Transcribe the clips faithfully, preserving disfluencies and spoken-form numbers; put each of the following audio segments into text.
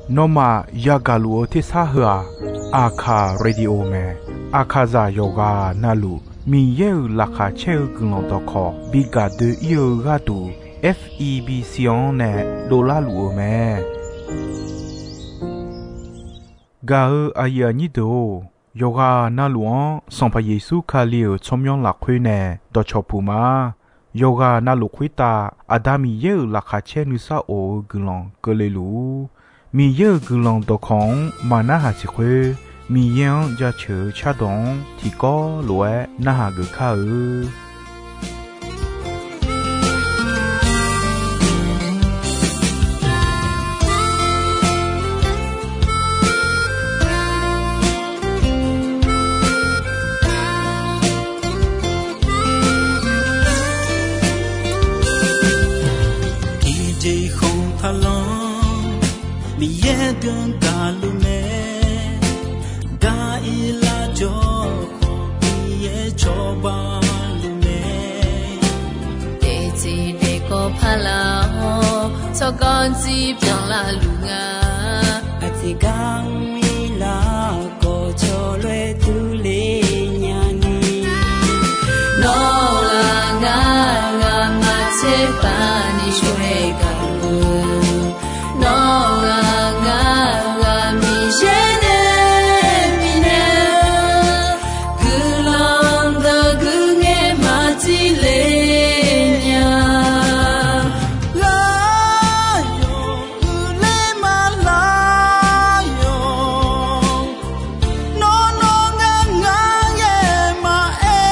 Nawmaf yagaq luf-eu tersar heu-aq, Aqkaq Radio mae. Aqkaqzaq yawqghaq navluf Miqyaer-euq laqkhaq caer-eu guiqlanq dawqkawq bi gaq doe-ir-eu gharduq, F E B C-anr nae dovlar luf-eu mae. Gaq-eu aqyuif aqnyir deuq-or, yawqghaq navluf-anr Sanqpaq Yeqsur Kali-euq tsawrmyanr lafkhoer nae dawqcawq puq ma. Yawqghaq navluf khoertav Aqda Miqyaer-euq laqkhaq caer nuisar of-eu guiqlanq keuvle luf-ur. Miqyaer-euq guiqlanq dawqkawq-anr maqnarhaq siq khoer, Miqyaer-anr jaceuq-eu cardawq-anr tiqkawv lof-aer narhaq geuf kar-eu. Tiqjeq khanq taqlanr, Miqyaer deuq-anr gaqluf mae. Gaq-ir lar jawr khawf, Miqyaer cawba luf mae. Daefzir daefkawv paq lar-awr, tsawrganr dzir byanlar luf nga. Aqjeq gar mr-ir larkhawf, cawloer durler nyani. Nawr-aq ngar, ngamaf tserbaq ni shawr-aer gaqluf-eu. Nawr-aq ngar, ngamaf Miqyaer nae bifnaeq-eu guiqlanq deuq guiqngaer maqtser le nya. Lar yawq, uiqler ma lar yawq. Nawr nawr ngar ngar yaer maqaer.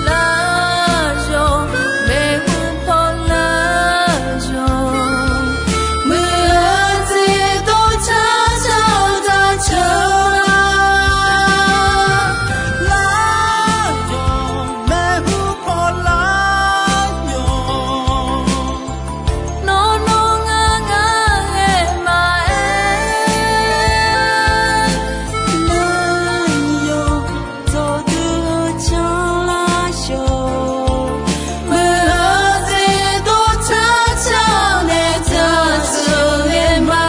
Lar yawq, maeqhu paw lar yawq. Muiq-eu jeq dawrcar car dawrcar. Lar yawq, maeqhu paw lar yawq. Nawr nawr ngar ngar yaer maqaer. Lar yawq, dawqdui-eu canlar yawq. Muiq-eu jeq dawrcar car nae dawrcar nae ma.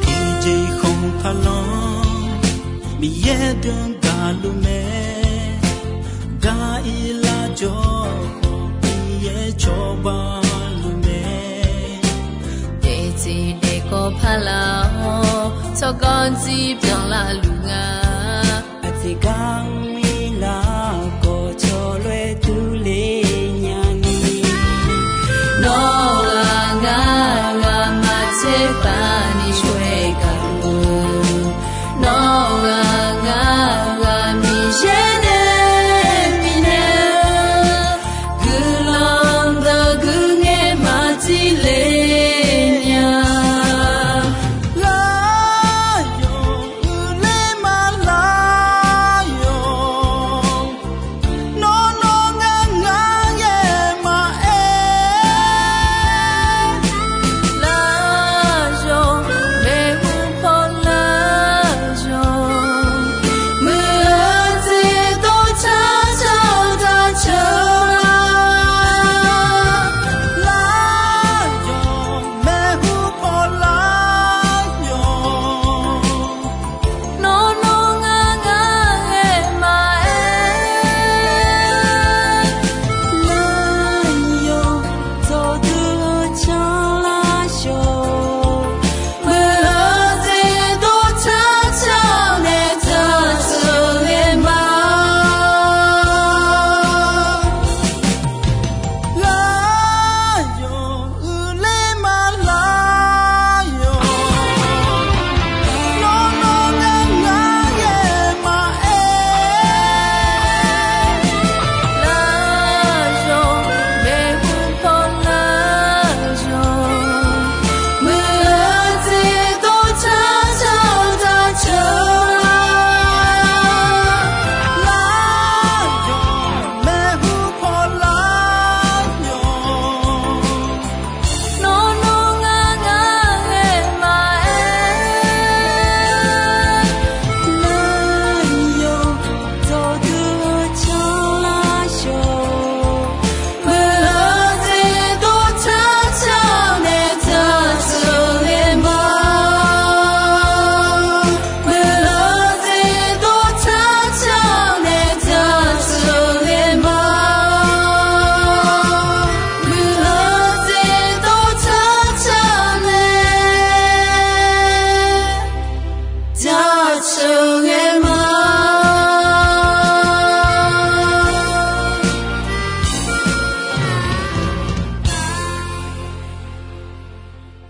Tiqjeq khanq taqlanr, Miqyaer deuq-anr gaqluf mae. Gaq-ir lar jawr khawf, Miqyaer cawba luf mae. Daefzir daefkawv paq lar-awr, tsawrganr dzir byanlar luf nga. Aqjeq gar mr-ir larkhawf, cawloer durler nyani. Nawr-aq ngar, ngamaf tserbaq ni shawr-aer gaqluf-eu. Nawr-aq ngar, ngamaf Miqyaer nae bifnaeq-eu guiqlanq deuq guiqngaer maqtser le nya. Lar yawq, uiqler ma lar yawq.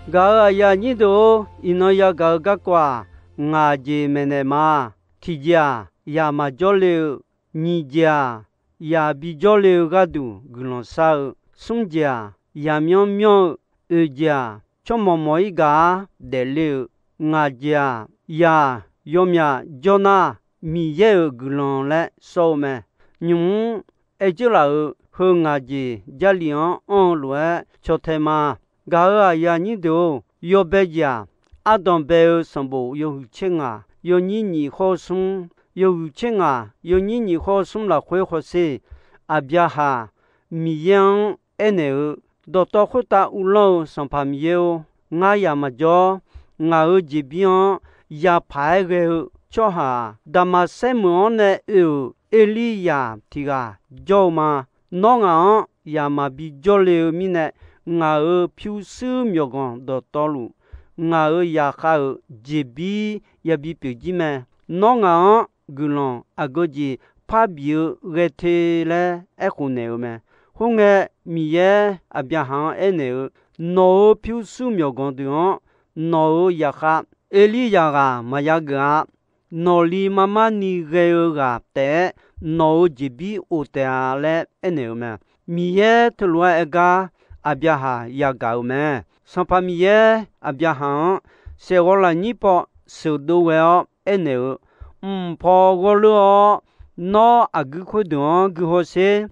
Gaq-euq aqyuif aqnyir deuq-or, iqnan yagaq-eu garkawv-aq, ngaq jeq maeqnaeq ma. Tiqjeq-aq, yaq maqjawr le-eu, nyiq jeq-aq, yaq bijawr le-eu gharduq guiqlanq shar-eu, smr jeq-aq, yaq myanr myanr-eu, oeq jeq-aq, tsawrmawq mawq-ir gaq-ar daefle-euq, ngaq jeq-aq, yaq yawmyaq jawr nar, Miqyaer-euq guiqlanq laer sawr-eu mae. Nymq-mr aer dzeur laf-euq heu ngaq jeq Jarlif-anr anr-eu lof-aer caw tae ma. Gaq-euq aqyuif aqnyir deuq-or, yawbae jeq-aq, ardanq bae-eu sanqbof yawhuiq tser ngaq yawnyir nyiq hawr-eu smr, yawhuiq tser ngaq yawnyir nyiq hawr-eu smr lafkhoer hawsher, Aqbyaqhaq Miqyaer-anr aernaeq-eu, Dawqtawv khoertav uvlanr-eu Sanqpaq Miqyaer-or, ngar yaq maqjawr. Ngaq-euq jeqbir-anr yapaq-aer ghae-eu tsawrhaq-aq, Daqmaqsaer meuq-anr nae oe-euq Erliryaq tiq ghaq jawr-eu ma. Nawr ngaq-anr yaq maqbi jawrle-eu mirnae, ngaq-euq pyurshuir myawqganq dawqtawvluf, ngaq-euq zaqkhav-euq jeqbir yabi pyeuf jir mae. Nawr ngaq-anr guiqlanq aqgeu jeq parbif-eu ghae te laer aerkhof naeq-eu mae. Khoerngae, Miqyaer Aqbyaqhaq-anr aernaeq-eu, Nawq-euq pyurshuir myawqganq deuq-anr nawq-euq zaqkhav Erliryaq ghaq maqya geuf-a. Nawqli marmar ni ghae-eu ghaq taef-aer nawq-euq jeqbir of taef-a laer aernaeq-eu mae. Miqyaer teulof-aer aer gar Aqbyaqhaq yagaq-euq mae. Sanqpaq Miqyaer Aqbyaqhaq-anr saeqghawv lafnyir paw sheuqdov ghae-awr aernaeq-eu, Mq paw ghawrleur-awr, nawr aqguir khoerdeuq-anr guihaw sher.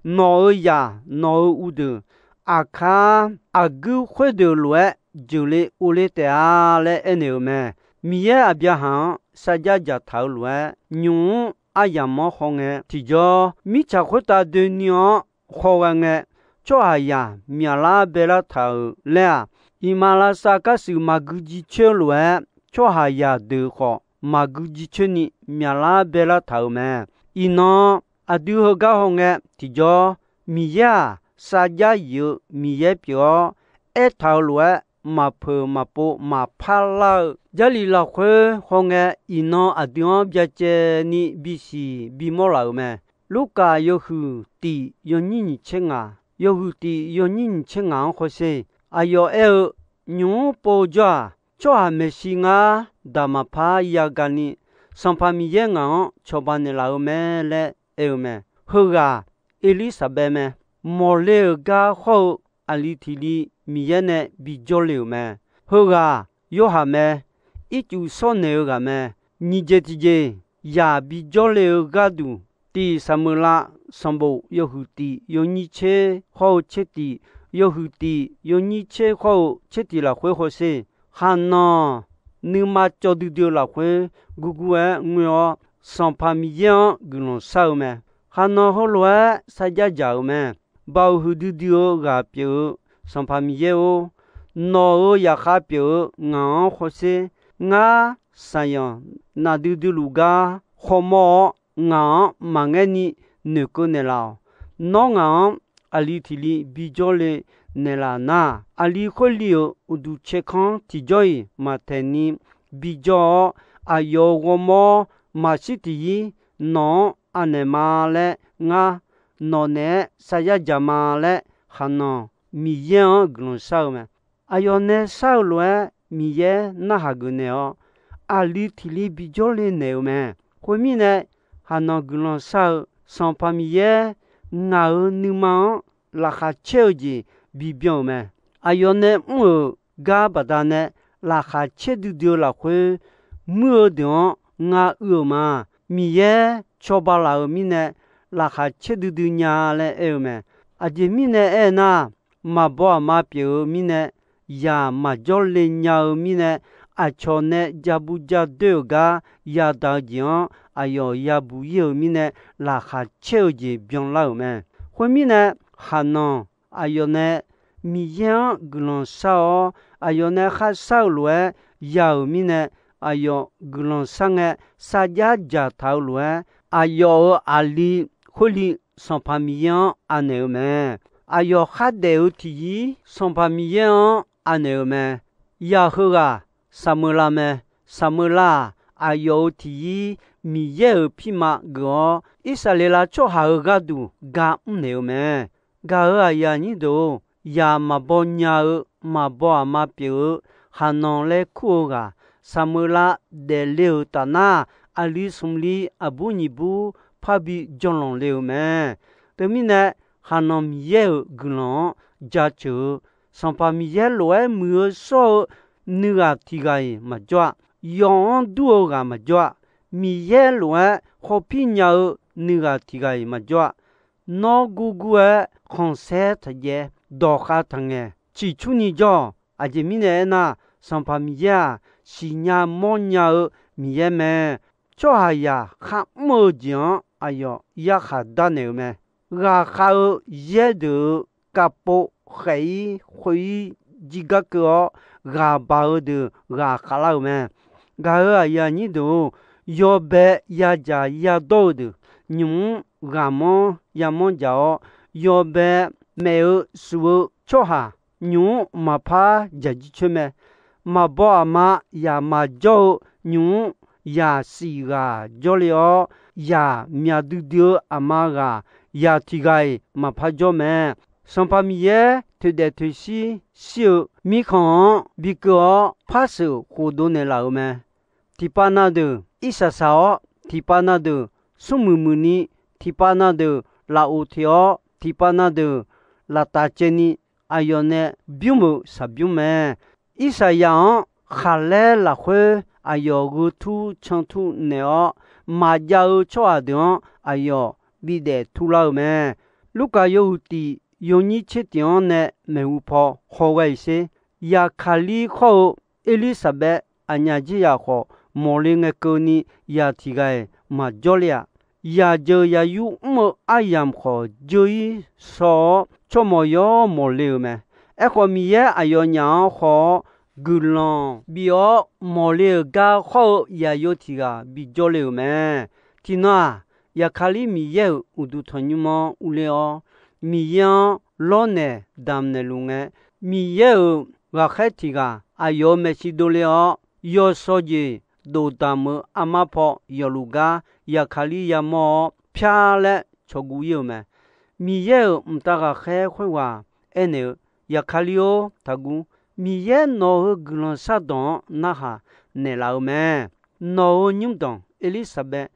Nawq-euq zaq, nawq-euq uvdeuq, aqkar aqguir khoerdeuq lof-aer jeuqle ovle taef-a laer aernaeq-eu mae. Miqyaer Aqbyaqhaq-anr sarjax dzaqtaq-eu lof-aer, nymq-mr aryamq-anr hawngae tiqjawr, mirtsaq khoertav doeni-anr hawghae ngae, tsawrhaqzaq myaqlar baelar taq-euq laer-aq, iqmalavshav karshuif maqgui jircoer lof-aer, tsawrhaqzaq deuq khawf maqgui jircoer ni myaqlar baelar taq-euq mae. Iqnan aqdui heugar hawngae tiqjawr, Miqyaer-aq, sarjax yif-eu Miqyaer pyeuf-awr, aertaq-euq lof-aer maqpeuq maqpov maqpar lar-eu Jarlif lafkhoer hawngae, iqnan aqdui-anr byacaevni bisiq bimawr laf-euq mae. Lurkaf yawhuiq tif yawnyir nyiq tser ngaq, yawhuiq tif yawnyir nyiq tser ngaq-anr hawsher. Aqyawf aer-eu, Nymq-mr pov jawr-aq, tsawrhaq maeqshi ngar daq maqpar yagaq ni, Sanqpaq Miqyaer ngaq-anr cawba naeqlaf-eu mae laer aer-eu mae. Heughaq Erlirsaqbaev mae. Mawqle-euq gar hawr-eu aqli tiq li Miqyaer nae bijawr le-euq mae. Heughaq Yorhaq mae. Ircuf shawrnaeq-eu ghaq mae. Nyiq jeq tiqjeq, yaq bijawr le-eu gharduq, tif Saqmeuqlav sanqbof yawhuiq tif yawnyir tser hawr-eu tser tif, yawhuiq tif yawnyir tser hawr-eu tser tif lafkhoer hawsher. Khaqnanq nuima cawv duidui-eu lafkhoer gurgur-aer ngoe-awr, Sanqpaq Miqyaer-anr guiqlanq shar-eu mae. Khaqnanq heulof-aer sarjax dzaq-euq mae. Baoq huiqdui dui-eu ghaq pyeuf-eu Sanqpaq Miqyaer-or, nawq-euq zaqkhav pyeuf-eu ngaq-anr hawsher. Ngar, saqyanq naf duidui luf gar khawmawr-awr, ngaq-anr maqngaer ni noeqkeuv naeqlaf-awq. Nawr ngaq-anr aqli tiq li bijawr le naeqlaf nar, aqli khoerli-euq uqduq tserkanr tiqjawr-iq maqtaeq ni bijawr-awr, aqyawf-euq ghawrmawr maqshir tiqzir nawq-anr anaeq ma laer ngar nawq naeq-aer sarjax dzaq ma laer, khaqnanq Miqyaer-anr guiqlanq shar-eu mae. Aqyawf nae shar-eu lof-aer Miqyaer narhaq geuf naeq-awr, aqli tiq li bijawr le naeq-eu mae. Khoermirnae, khaqnanq guiqlanq shar-eu Sanqpaq Miqyaer ngaq-euq nuima-anr laqkhaq caer-eu jeq bibyan-euq mae. Aqyawf nae mr-euq gar baqdanae laqkhaq caer duidui-eu lafkhoer, muir-eu deuq-anr ngar uir-euq ma. Miqyaer cawba laf-euq mirnae laqkhaq caer duidui nya laer aer-eu mae. Aqjeq mirnae aernar, maqbaw aqma pyeuf-eu mirnae, yaq maqjawr le nya-eu mirnae, aqcawq nae ja bu ja doer-euq gar yadaq-eu jeq-anr aqyawf yabuq ir-euq mirnae, laqkhaq caer-eu jeq byanlar-euq mae. Khoermirnae, khaqnanq aqyawf nae Miqyaer-anr guiqlanq shar-awr, aqyawf nae kharshar-eu lof-aer ya-euq mirnae, aqyawf guiqlanq shar ngae, sarjax dzaqtaq-eu lof-aer, aqyawf-euq aqli khoerli Sanqpaq Miqyaer-anr anaeq-eu mae. Aqyawf khardaef-eu tiqzir Sanqpaq Miqyaer-anr anaeq-eu mae. Yaq heughaq Saqmeuqlav mae. Saqmeuqlav-aq, aqyawf-euq tiqzir Miqyaer-euq pirma geuf-awr, Irsaqleqlav tsawrhaq-euq gharduq ga mrnaeq-eu mae. Gaq-euq aqyuif aqnyir deuq-or, yaq maqbaw nya-eu maqbaw aqma pyeuf-eu Haqnanq laer kur-eu ghaq, Saqmeular daefle-euq taf nar, aqli smq li aqbur nyiq bur parbi jawrlanq le-euq mae. Teumirnae, Haqnanq Miqyaer-euq guiqlanq-anr jaceuq-eu, Sanqpaq Miqyaer lof-aer muiq-eu shawr-eu nuighaq tiq ghaq-iq maqjawr-a. Yawf-anr dur-eu ghaq maqjawr-a. Miqyaer lof-aer khawpir nya-eu nuighaq tiq ghaq-iq maqjawr-a. Nawr gurgur-aer khanqsaer taqjaev, dawqkhav taqngaeq, ciqcurni jawr-awq. Aqjeq mirnae aernar, Sanqpaq Miqyaer-aq, siqnya mawrnya-eu Miqyaer mae. Tsawrhaqzaq kharmr-eu jeq-anr aqyawf yarkhaq darnaeq-euq mae. Ghaqkhav-eu yaer deuq-euq kavpov khaef-ir khoer-ir jir gar keuv-awr, ghaq baq-eu deuq ghaq khavlar-euq mae. Gaq-euq aqyuif aqnyir deuq-or, yawbae yadzaq yadawr-eu deuq, nymq-mr ghaqmanr yamanr dzaq-awr, yawbae maef-eu shuf-eu tsawrhaq, nymq-mr maqpar dzaq jircoer mae. Maqbaw aqma yaq maqjawr-eu nymq-mr yaq siq ghaq jawrle-awr, yaq myaq duidui-eu aqma ghaq yaq tiq ghaq-iq maqpar jawr mae. Sanqpaq Miqyaer toeqdaef toeqshir shir-eu mirkhanq-anr bi keuv-awr, par sheuq khofdov naeqlaf-euq mae. Tiqpav na deuq irsaq saq-awr, tiqpav na deuq smrmuiq muiqni, tiqpav na deuq lafov teq-awr, tiqpav na deuq laftaf caevni, aqyawf nae bymr-euq saqbymr mae. Irsaqyaq-anr khaqlaer lafkhoer aqyawf gheu tur can tur naeq-awr, maqjav-eu tsawrhaq deuq-anr aqyawf bidaef turlar-euq mae. Lurkaf yawhuiq tiq yawnyir tser tiq-anr nae maeqhu paw hawghae-iq sher. Yaqkaqlir khawr-eu Erlirsaqbaev aqnyaf jeryaq khawf, mawqle ngae keuvni yaq tiq ghaq-iq maqjawr le-aq, yaq jeuq yaq yur mr-eu aryamq khawf jeur-ir shaw-awr, tsawrmawq yawr mawqle-euq mae. Aerkhawf, Miqyaer aqyawfnyaf-anr haw-awr, guiqlanq bif-awr mawqle-euq gar khawr-eu yaqyo tiq ghaq bijawr le-euq mae. Tiqnan-aq, Yaqkaqlir Miqyaer-euq uqduq tanqnymr-anr urler-awr, Miqyaer-anr lawrnaeq damqnaeq luf ngae, Miqyaer-euq ghaqkhaer tiq ghaq aqyawf-euq maeqshi dovle-awr, yawshawr jeq doqdamq-eu armar paw yawfluf gar Yaqkaqlir yamawr-awr, pyar laer cawqguv ir-euq mae. Miqyaer-euq mqtav ghaqkhaer khoerghaq aernaeq-eu, Yaqkaqlir-or, taqguv. Miqyaer nawq-euq guiqlanq shardawq-anr narhaq naeqlaf-eu mae. Nawq-euq nymrdanq Erlirsaqbaev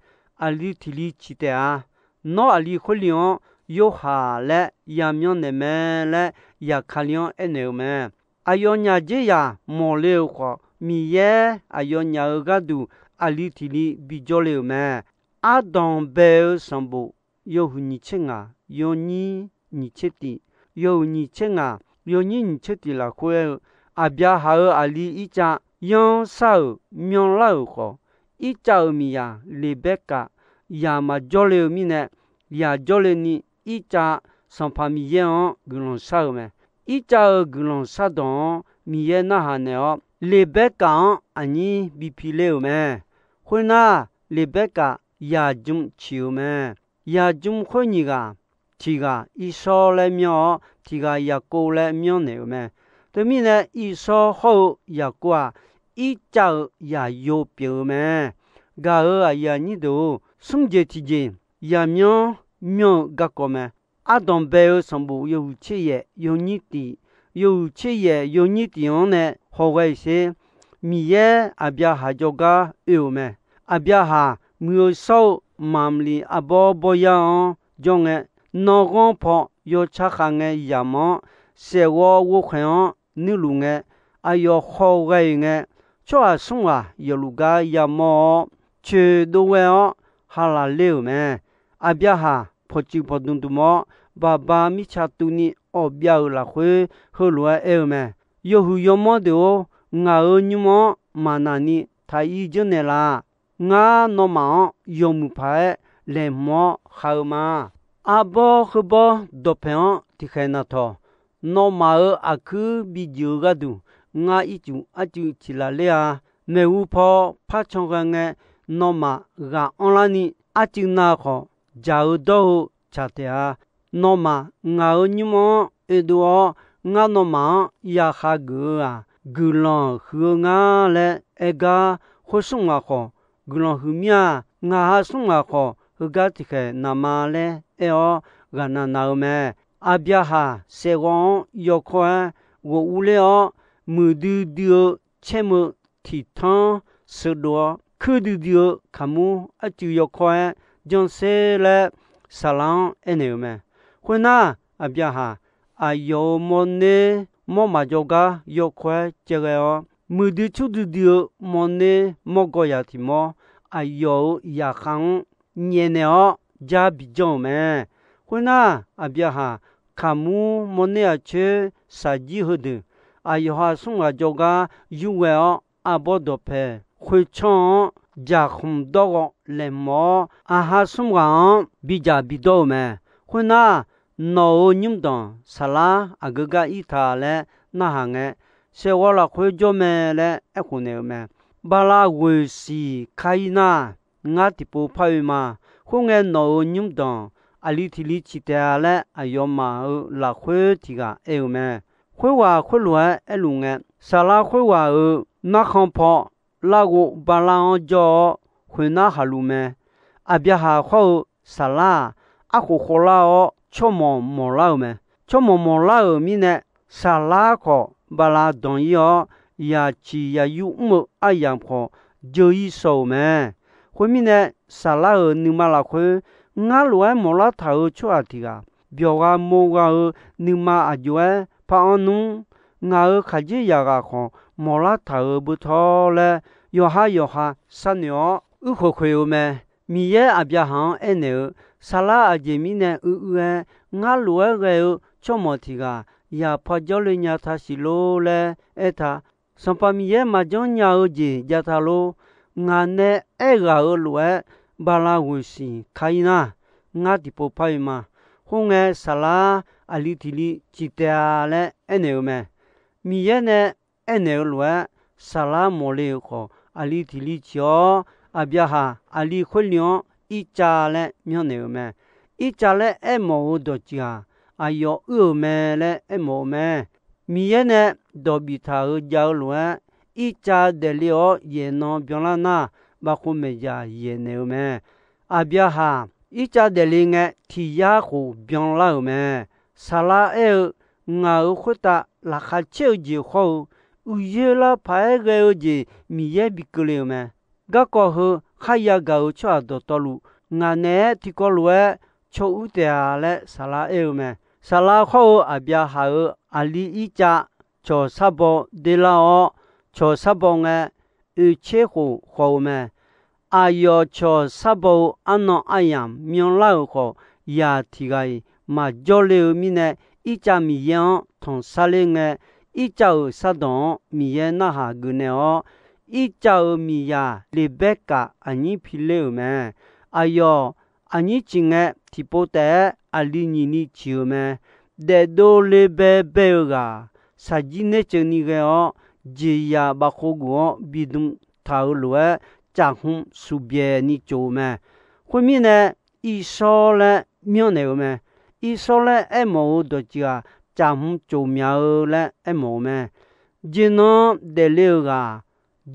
aqli tiq li ciq taef-a. Nawr aqli khoerli-anr Yorhaq laer yamyanr naeq mae laer Yaqkaqlir-anr aernaeq-eu mae. Aqyawfnyaf dzerzaq mawqle-euq khawf, Miqyaer aqyawfnyaf-euq gharduq aqli tiq li bijawr le-euq mae. Ardanq bae-eu sanqbof yawhuiq nyiq tser ngaq yawnyir nyiq tser tiq, yawhuiq nyiq tser ngaq yawnyir nyiq tser tiq lafkhoer aer-eu, Aqbyaqhaq-euq aqli Irtsav yanr shar-euq myanrlar-euq khawf, Irtsav-euq miqyaq Leqbaerkaf yaq maqjawr le-eu mirnae, yaq jawrle ni Irtsav Sanqpaq Miqyaer-anr guiqlanq shar-euq mae. Irtsav-euq guiqlanq shardawq-anr Miqyaer narhaq naeq-awr, Leqbaerkaf-anr aqnyir bi piler-euq mae. Khoernar, Leqbaerkaf yaq jmq ciq-euq mae. Yaq jmq khoer nyiq ghaq, tiq ghaq Irsawr laer myanr-awr, tiq ghaq Yaqkov laer myanrnaeq-euq mae. Teumirnae, Irsawr hawr-eu Yaqkov-aq, Irtsav-euq yaqyo pyeuf-eu mae. Gaq-euq aqyuif aqnyir deuq-or, smr jeq tiqjeq yamyanr myanr-eu garkawv mae. Ardanq bae-eu sanqbof yawhuiq tser yaef yawnyir tiq, yawhuiq tser yaef yawnyir tiq-anr nae hawghae-iq sher. Miqyaer Aqbyaqhaq jawrgar oe-euq mae. Aqbyaqhaq muiq-eu shawr-eu maqmq lif arbawr bawryar-anr jawr ngae, nanrghanr paw yawtsar khav ngae yamq-anr, saeqghawv ghovkhaeq-anr nuirluf ngae, aqyawf hawghae-iq ngae, tsawrhaq smr ghaq yawfluf gar yamawr-awr, coeqdov ghae-awr halaq ler-euq mae. Aqbyaqhaq pawqtsuif pawqdmq dmq-awr, baqba mirtsa tuvni awq byav-euq lafkhoer heulof-aer aer-eu mae. Yawhuiq yawmanr deuq-or, ngaq-euq nymr-anr maqnaq ni taq ir janrnaeq laf. Ngar nawmaf-anr yawmuiq paq-aer laeqhmq-awr khav-eu ma. Arbawr heubawr dawqpaeq-anr tiqkhaeq naqtawq, nawmaf-euq aqkuir bijuif-eu gharduq, ngar ircuf arcuiv ciq laf ler-a. Maeqhu paw par can ghae ngae, nawmaf ghaq anrlar ni, arcuiv na khawf, dzaq-eu dawr-eu tsaq taef-a. Nawmaf ngaq-euq nymr-anr oedov-awr, ngar nawmaf-anr ya khav geuf-eu-aq, guiqlanq huiq-eu nga laer aer gar, khoer smr ghaq khawf, guiqlanq huiq mir-a. Ngaq ha smr ghaq khawf, heugar tiqkhaeq naq ma laer aer-awr, ghaqnaq naq-eu mae. Aqbyaqhaq saeqghawv-anr yawkawr-aer, ghof urler-awr, muiqdui dui-eu caermeu tiq tanr sheuqdov-awr, kuir duidui-eu kaqmur arcuiv yawkawr-aer janrser laer, Saqlar-anr aernaeq-euq mae. Khoernar, Aqbyaqhaq aqyawf-euq mawrner mawrmaf jawrgar yawkawr-aer caevghae-awr, muiqdui curdui dui-eu mawrner mawrgawr yaq tiq mawr, aqyawf-euq zaqkhav-anr nyaef naeq-awr jar bijanr-euq mae. Khoernar, Aqbyaqhaq kaqmur mawrner aqcoer shaqjir heudeuq, aqyawf ha smr ghaq jawrgar yurghae-awr, arbawr dawqpae khoertsanr-anr jaqkhmq dawrghawv laeqhmq-awr, aqha smr ghaq-anr bidzaq bidawr-euq mae. Khoernar, nawq-euq nymrdanq Saqlar aqgeu gar ir ta laer narhaq ngae, saeqghawv lafkhoer jawr mae laer aerkhof naeq-euq mae. Bala ghoeq siq kar ir nar, ngar tiqpov par oe ma. Khoerngae, nawq-euq nymrdanq aqli tiq li ciq taef-a laer, aqyawfmaf-euq lafkhoer tiq ghaq aer-euq mae. Khoerghaq khoerlof-aer aerluf ngae, Saqlar khoerghaq-euq narkhan paw larghov Bala-anr jawr-awr, khoernar haqluf mae. Aqbyaqhaq hawr-eu Saqlar-aq, arkhof khawvlar-awr, tsawrmawq mawqlar-euq mae. Tsawrmawq mawqlar-euq mirnae, Saqlar khawf, Bala danq ir-awr, yaqciq yaqyur mr-eu aryamq khawf, jeu ir shaw-euq mae. Khoermirnae, Saqlar-euq nuima lafkhoer, ngar lof-aer mawqlar taq-euq tsawrhaq tiq ghaq, byawq gha mo gha-eu nuima aq jov-aer par-anr nmr. Ngaq-euq khaqdzerzaq ghaq khawf, mawqlar taq-euq beu tawr laer, yawqha yawqha sharnoeq-awr, uirkhoeq khoeq-eu mae. Miqyaer Aqbyaqhaq-anr aernaeq-eu, Saqlar aqjeq mirnae uiq uiq-aer ngar lof-aer ghae-eu tsawrmawq tiq ghaq yaqpar jawrle nya taq siq lor laer aertaq. Sanqpaq Miqyaer maqjanr nya-eu jeq jav taq lor. Ngaq nae aerghaq-euq lof-aer, Bala ghoeq siq kar ir nar, ngar tiqpov par oe ma. Khoerngae, Saqlar aqli tiq li ciq taef-a laer aernaeq-eu mae. Miqyaer nae aernaeq-eu lof-aer, Saqlar mawqle-euq khawf, aqli tiq li ciq-awr, Aqbyaqhaq aqli khoer li-anr Irtsav laer myanrnaeq-euq mae. Irtsav laer aermawf-eu dawqtsuif-aq, aqyawf uir-euq mae laer aermawf-eu mae. Miqyaer nae dawq biftaq-euq jav-eu lof-aer, Irtsav daefle-awr yaeqnan byanlar nar, bavkhov maeqjaq yaeqnaeq-eu mae. Aqbyaqhaq Irtsav daefle ngae, tiq yar khof byanlar-euq mae. Saqlar aer-eu, Ngaq-euq khoertav laqkhaq caer-eu jeq hawr-eu, uiqyoer lar paq-aer ghae-eu jeq Miqyaer bi keuvle-euq mae. Garkawv heu kharya gaq-euq tsawrhaq dawqtawvluf, ngaq naeq-aer tiqkawv lof-aer caw uir taef-a laer Saqlar aer-eu mae. Saqlar hawr-eu Aqbyaqhaq-euq aqli Irtsav cawq sar baw derlar-awr, cawq sar baw ngae, oeq tser khof khawf-eu mae. Aqyawf cawq sar baw-eu arnan aryamq myanrlar-euq khawf, yaq tiq ghaq-iq maqjawr le-eu mirnae, Irtsav Miqyaer-anr tanqsar ler ngae, Irtsav-euq sardawq-anr Miqyaer narhaq geufnaeq-awr, Irtsav-euq miqzaq Leqbaerkaf aqnyir pi ler-euq mae. Aqyawf aqnyir ciq ngae, tiqpov taef-aer aqli nyiq li ciq-euq mae. Daefdov le baebae-eu ghaq, shaqjir naer ceuv ni ghae-awr, jeqzaq bavkhov geuf-awr bidm taq-euq lof-aer, caqhm suqbyaeq ni cof-eu mae. Khoermirnae, Irsawr laer myanrnaeq-eu mae. Irsawr laer aermawf-eu dawqtsuif-aq, caqhm cof myaq-eu laer aermawf-eu mae. Jeqnan daefle-euq ghaq,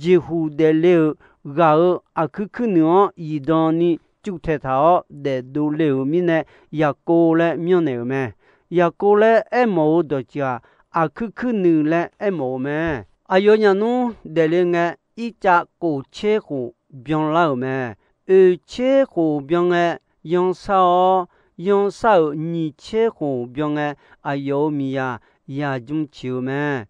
jeqhuq daefle-euq ghaq-euq aqkuir kuir nuiq-anr zifdan ni cuvtaeq taq-awr daefdov le-euq mirnae, Yaqkov laer myanrnaeq-euq mae. Yaqkov laer aermawf-eu dawqtsuif-aq, aqkuir kuir nuiq laer aermawf-eu mae. Aqyawfnyaf nmr daefle ngae, Irtsav kof tser khof byanlar-euq mae. Oeq tser khof byan ngae, yansar-awr, yansar-euq nyiq tser khof byan ngae, aqyawf-euq miqzaq yaqjm ciq-eu mae.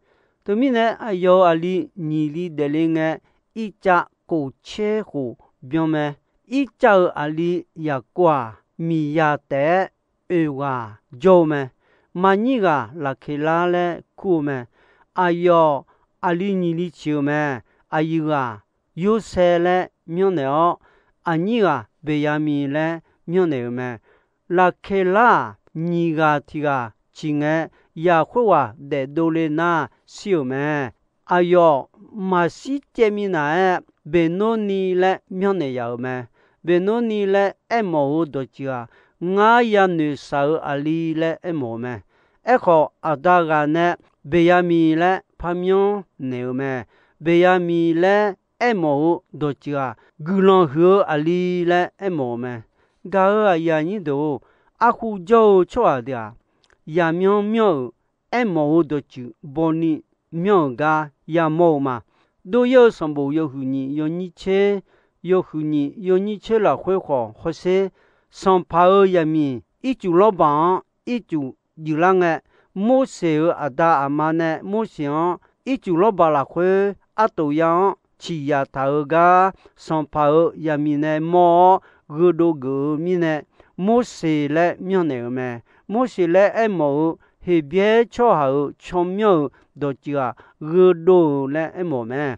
Teumirnae, aqyawf-euq aqli nyiq li daefle ngae, Irtsav kof tser khof byan mae. Irtsav-euq aqli Yaqkov-aq, miqzaq taef-aer oeq ghaq jawr-eu mae. Maqnyir ghaq Laqkeqlar laer kur-eu mae. Aqyawf aqli nyiq li ciq-eu mae. Aqyuif ghaq Yorsaev laer myanrnaeq-awr, aqnyir ghaq Beqyaqmiq laer myanrnaeq-euq mae. Laqkeqlar-aq, nyiq ghaq tiq ghaq ciq ngae, yaqkhoer ghaq daefdov le nar shir-euq mae. Aqyawf maqshir caev minav-aer, Beqnorni laer myanrnaeq yaf-euq mae. Beqnorni laer aermawf-eu dawqtsuif-aq, ngar yanoeq shaq-eu aqli laer aermawf-eu mae. Aerkhawf, aqda ghaq nae Beqyaqmiq laer parmyanr naeq-euq mae. Beqyaqmiq laer aermawf-eu dawqtsuif-aq, guiqlanq huiq-eu aqli laer aermawf-eu mae. Gaq-euq aqyuif aqnyir deuq-or, arkhu jawr-eu tsawrhaq deuq-aq, yaqmyanr myanr-euq aermawf-eu dawqtsuif bawni myanr-euq gar yamawr-eu ma. Dov-ir-eu sanqbof yawhuiq nyiq yawnyir tser, yawhuiq nyiq yawnyir tser lafkhoer khawf hawsher, sanqpaq-euq zaqmiq ircuf lawrbaq-anr ircuf juiflar ngae, Morseq-euq aqda aqma nae Morseq-anr ircuf lawrbaq lafkhoer artof ya-anr ciqyaq taq-eu gar, sanqpaq-euq zaqmiq nae mawr-awr gheudov geuf-eu mirnae, Morseq laer myanrnaeq-euq mae. Morseq laer aermawf-eu Heqbyaer tsawrhaq-euq tsawrmyanr-euq dawqtsuif-aq, gheudov-euq laer aermawf mae.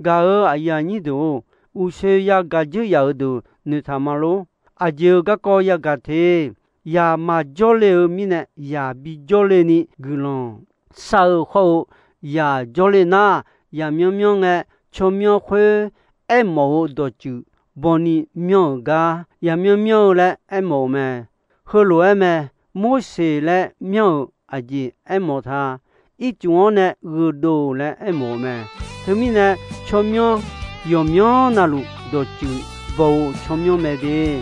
Gaq-euq aqyuif aqnyir deuq-or, uqshoe yagaq dzeur yaf-euq deuq noeqtaq ma lor. Aqjeq-euq garkawv yagaq te. Yaq maqjawr le-eu mirnae, yaq bijawr le ni guiqlanq shar-eu hawr-eu, yaq jawr le nar, yaqmyanr myanr ngae, tsawrmyanr khoer aermawf-eu dawqtsuif bawni myanr-euq gar yaqmyanr myanr-eu laer aermawf-eu mae. Heulof-aer mae. Morseq laer myanr-euq aqjeq aermawf ta. Ircuf-anr nae gheudov-euq laer aermawf-eu mae. Teumirnae, tsawrmyanr yawqmyanr navluf dawqtsuif baw-eu tsawrmyanr mae de.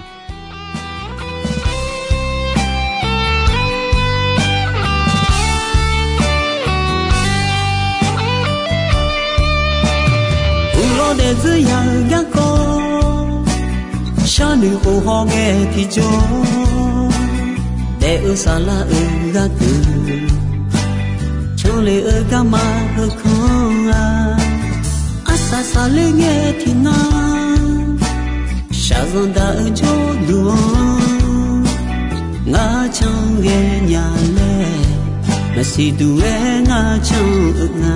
Uqlawr daefzir ya-eu garkawv, sharnoeq khof hawghae tiqjawr, daef-eu saflar-euq gharduq, canle-eu garma heukanr-a. Arsaq saqler ngae tiqnan, shaqzanq daq-eu jawrduq-anr, ngar can ghae nya laer, maqsiq duq-aer ngar can-eu nga.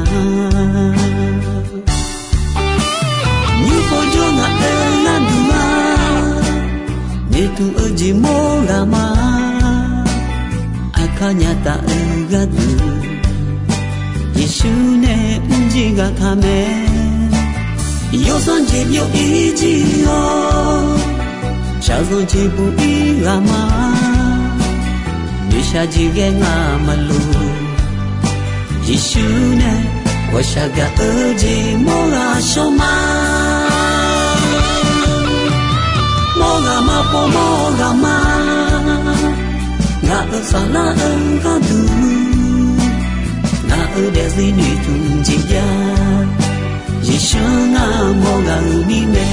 Nymr-eu jawr ngaq-euq gharduq-a, noeqtmq-eu jeq mawr ghaq ma. Aqkar nya taf-eu gharduq, Yeqsur nae mrjir ghaq ka mae. Yawsanr jeq byov-ir jir-awr, shaqzanq jeq buq-ir ghaq ma. Noeqshaq jeq ghae ngaq maqloq, Yeqsur nae ghawqshaq gaq-eu jeq mawr ghaq shawr ma. Mawr ghaq ma, pov mawr ghaq ma. Ngaq-euq saflar-eu gharduq, ngaq-euq daefzir noeqtmq jeq jav, Yeqsur ngar mawr ghaq-euq mirnae.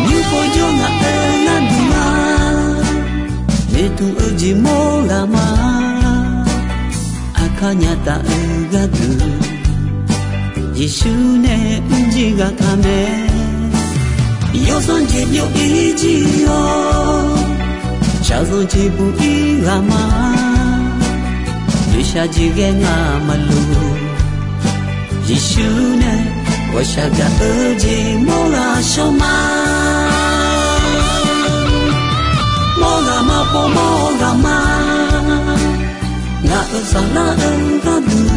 Nymr-eu jawr ngaq-euq gharduq-a, noeqtmq-eu jeq mawr ghaq ma. Aqkar nya taf-eu gharduq, Yeqsur nae mrjir ghaq ka mae. Yawsanr jeq byov-ir jir-awr, shaqzanq jeq buq-ir ghaq ma. Noeqshaq jeq ghae ngaq maqloq, Yeqsur nae ghawqshaq gaq-eu jeq mawr ghaq shawr ma. Mawr ghaq ma, pov mawr ghaq ma. Ngaq-euq saflar-eu gharduq,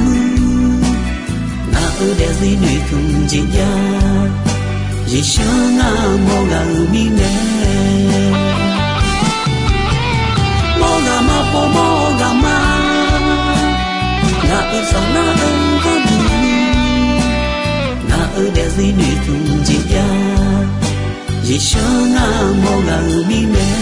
ngaq-euq daefzir noeqtmq jeq jav, Yeqsur ngar mawr ghaq-euq mirnae. Mawr ghaq ma, pov mawr ghaq ma. Ngaq-euq saflar-eu gharduq, ngaq-euq daefzir noeqtmq jeq jav, Yeqsur ngar mawr ghaq-euq mirnae.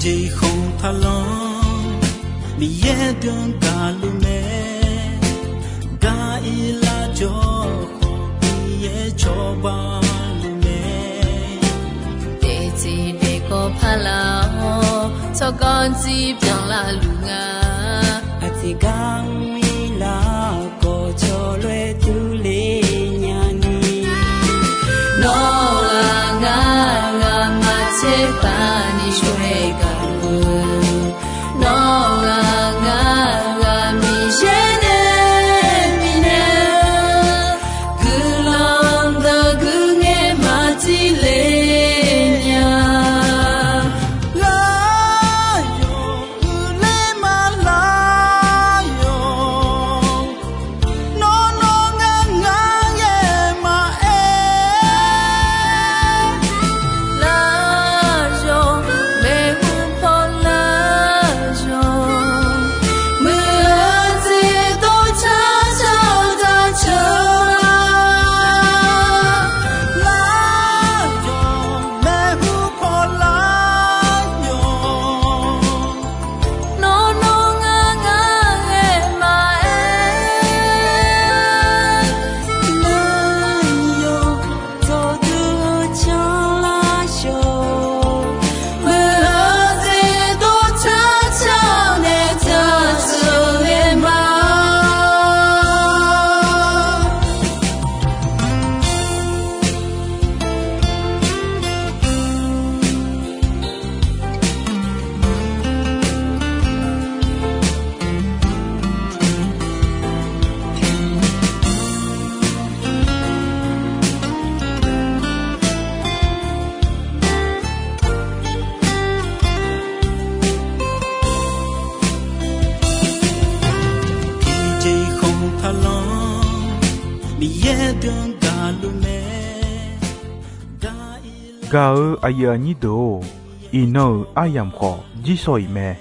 Tiqjeq khanq taqlanr, Miqyaer deuq-anr gaqluf mae. Gar-ir lar jawr khawf, Miqyaer cawba luf mae. Daefteq daefkawv paq laf-awr, tsawrganr jir byanlar luf nga. Aqtiq gar mr-ir lar khawf, cawloer durler nya ni. Nawr-aq ngar, ngamaf tserpav ni shawr-aer gaq-eu. Nawr-aq ngar, ngamaf Miqyaer nae bifnaeq-eu guiqlanq deuq guiqngaer maqdir le nya. Lar yawq, uiqler ma lar yawq. Nawr nawr ngar ngar ghae maqaer. Lar yawq, maeqhu paw lar yawq. Muiq-eu jeq dov car car daq ceuq. Lar yawq, maeqhu paw lar yawq. Nawr nawr ngar ngar ghae maqaer. Lar yawq, dawqdui-eu canlar yawq. Muiq-eu jeq dov car car nae daq ceuq ghae ma. Tiqjeq khanq taqlanr, Miqyaer deuq-anr gaqluf mae. Gaq-eu aqyuif aqnyir deuq-or, iqnan-euq aryamq khawf jirshaw-iq mae.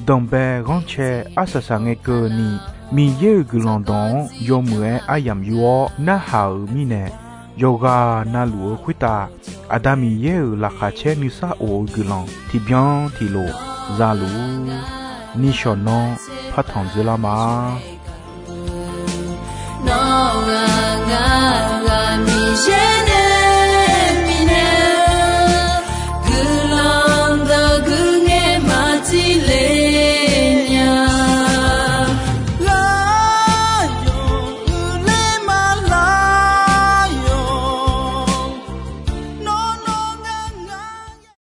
Danqbae ghanrcae arsaq saqngae keuvni, Miqyaer-euq guiqlanq dawq-anr yawmuiq-aer aryamq yur-awr narhaq-euq mirnae, yawqghaq navluf-eu khoertav Aqda Miqyaer-euq laqkhaq caer nuisar of-eu guiqlanq tiqbyan tiqlof zaluf-ur. Nishawq nanr partanq dzeurlar ma.